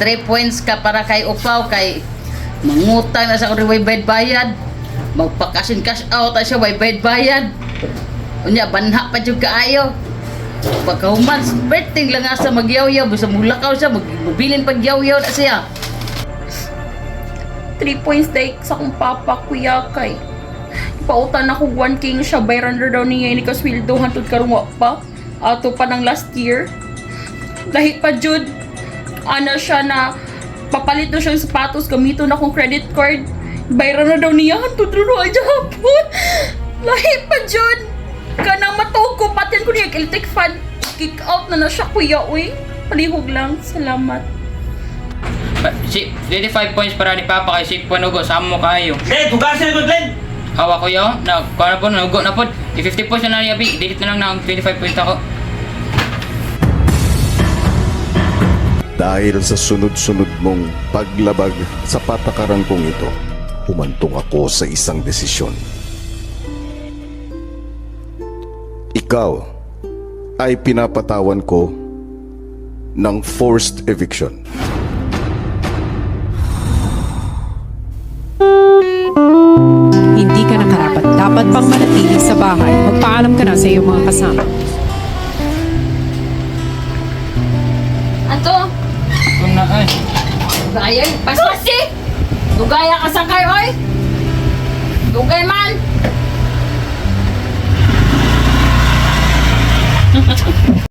3 points ka para kay Upaw kay mangutang na sa way bayad bayad. Magpakasin cash out na siya way bayad bayad. Unya banha pa jud kaayo. Pagkahuman, perting lang nga sa magyawyaw, bisa mulakaw siya, magbilin pag yaw-yaw na siya. 3 points dahil sa akong papa, kuya, kay pautan ako 1K nga siya, bayran na daw niya ini kasweldo hantod karon wa pa. Ato pa ng last year. Lahi pa jud. Ana siya na papalit daw siya ng sapatos, gamiton akong credit card. Bayran na daw niya hantod ron wa hapon. Lahi pa jud. Kanang matuog ko patian ko niya electric fan. Kick out na na siya, kuya, uy. Palihog lang. Salamat. Si, 25 points para ni Papa kay si Panugo, samo kayo. Glenn, hugasan ko, Glenn! Awa ko yo, na kuha na po, nanugo na po. I 50 points na lang niya, Bi. Delete na lang na ang 25 points ako. Dahil sa sunod-sunod mong paglabag sa patakaran kong ito, humantong ako sa isang desisyon. Ikaw ay pinapatawan ko ng forced eviction. Hindi ka nakarapat dapat pang manatili sa bahay. Magpaalam ka na sa iyong mga kasama. Ato, Kung na, ay. dugay ay, pasasi! Dugaya ka sa kay, oy! Dugay man!